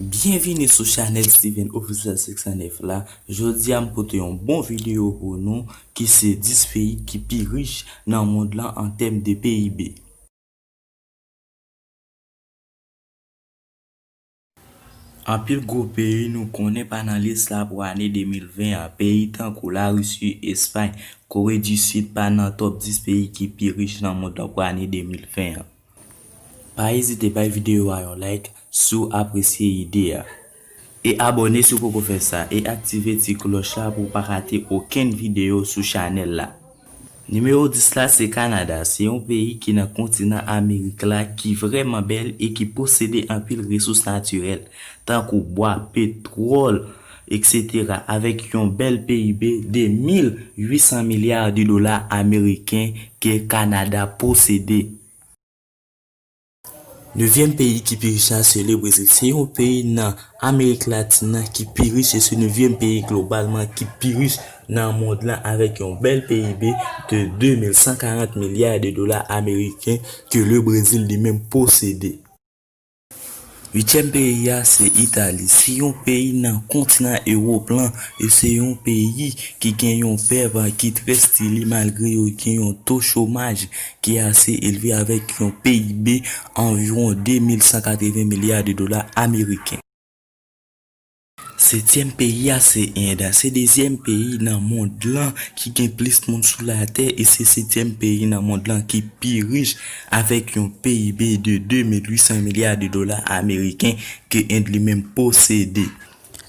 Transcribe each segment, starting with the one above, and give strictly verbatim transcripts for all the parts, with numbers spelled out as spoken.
Byenvini sou chanèl Steven Officiel senk san nèf la. Jodi a m pote yon bon videyo pou nou ki se dis peyi ki pi rich nan mond lan an tèm de P I B. Anpil gwo peyi nou konnen pa nan lis la pou ane de mil ven an. Peyi tankou Larisi, Espay, Kore di Sid pa nan top dis peyi ki pi rich nan mond lan pou ane de mil ven an. Pa ezite bay videyo a yon like si w apresye ide a. E abòne si w poko fè sa, e aktive ti klòch la pou w pa rate okenn videyo sou chanèl la. Nimewo dis la se Kanada. Se yon peyi ki nan kontinan Amerik la ki vrèman bèl e ki posede anpil resous natirèl, tankou bwa, petwòl, etsetera, avèk yon bèl P I B de mil uit san milya de dola ameriken ke Kanada posede. Nevyèm peyi ki pi rich la se le Brezil. Se yon peyi nan Amerik Latin nan ki pi rich e se nevyèm peyi globalman ki pi rich nan mond lan avèk yon bèl P I B de de mil san karant milya de dola ameriken ke le Brezil li menm posede. Uityèm peyi a se Itali. Se yon peyi nan kontinan Ewòp lan e se yon peyi ki gen yon pèp ki trè stile malgre yo gen yon to chomaj ki ase elve avèk yon P I B anviwon de mil san katreven milya de dola ameriken. Setyèm peyi a se End. Se dezyèm peyi nan mond lan ki gen plis moun sou latè e se setyèm peyi nan mond lan ki pi rich avèk yon P I B de de mil uit san milya de dola ameriken ke End li menm posede.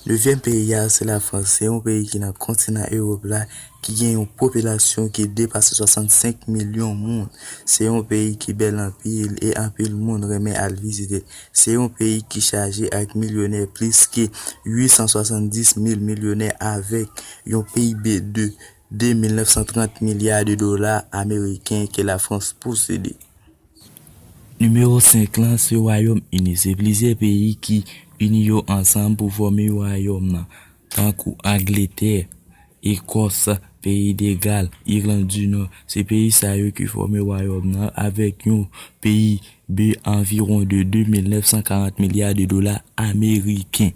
Nevyèm peyi a se Lafrans. Se yon peyi ki nan kontinan Ewòp la ki gen yon popilasyon ki depase swasannsenk milyon moun. Se yon peyi ki bèl anpil e anpil moun renmen al vizite. Se yon peyi ki chaje ak milyonè, plis ke uit san swasanndis mil milyonè avèk yon P I B de de mil nèf san trant milya de dola ameriken ke Lafrans posede. Nimewo senk lan se Wayòm Ini. Se plizyè peyi ki ini yo ansanm pou fòme Wayòm nan, tankou Angletè, Ekòs, Peyi de Gal, Ilann di Nò. Se peyi sa yo ki fòme Wayòm nan avèk yon P I B anviwon de de mil nèf san karant milya de dola ameriken.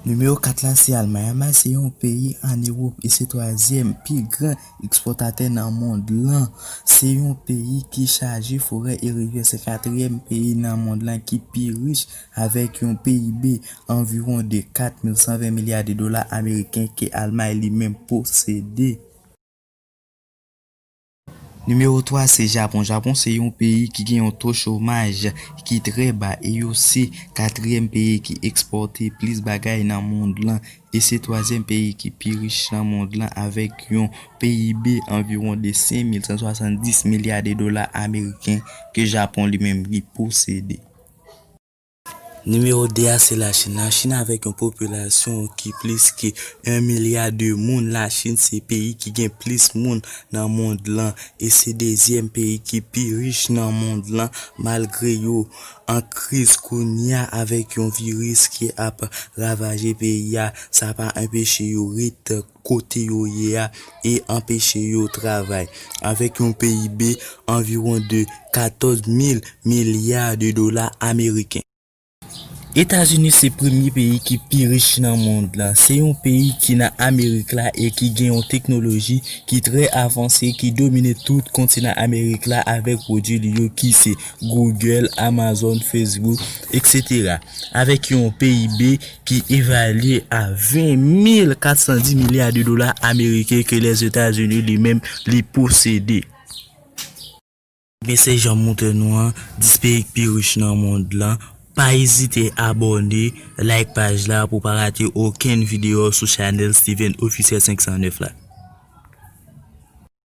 Nimewo kat la se Almay. Almay se yon peyi ann Ewòp e se twazyèm pi gran ekspòtatè nan mond lan. Se yon peyi ki chaje forè e rivyè. Se katriyèm peyi nan mond lan ki pi rich avèk yon P I B anviwon de kat mil san ven milya de dola ameriken ke Almay li menm posede. Nimewo twa se Japon. Japon se yon peyi ki gen yon to chomaj ki trè ba e yo se katriyèm peyi ki ekspòte plis bagay nan mond lan e se twazyèm peyi ki pi rich nan mond lan avèk yon P I B anviwon de senk mil san swasanndis milya de dola ameriken ke Japon li menm li posede. Nimewo de a se Lachin. Lachin avèk yon popilasyon ki plis ke yon milya de moun. Lachin se peyi ki gen plis moun nan mond lan e se dezyèm peyi ki pi rich nan mond lan malgre yo an kriz kounye a avèk yon viris ki ap ravaje peyi a. Sa pa anpeche yo ret kote yo ye a e anpeche yo travay, avèk yon P I B anviwon de katòz mil milya de dola ameriken. Etazini se premye peyi ki pi rich nan mond lan. Se yon peyi ki nan Amerik la e ki gen yon teknoloji ki trè avanse ki domine tout kontinan Amerik la avèk pwodui li yo ki se Google, Amazon, Facebook, etsetera. Avèk yon P I B ki evalye a ven mil kat san di milya de dola ameriken ke Lèzetazini li menm li posede. Men se jan m montre nou an, dis peyi k pi rich nan mond lan. Pa ezite abòne, like paj la pou pa rate okenn videyo sou chanèl Steven Officiel senk san nèf la.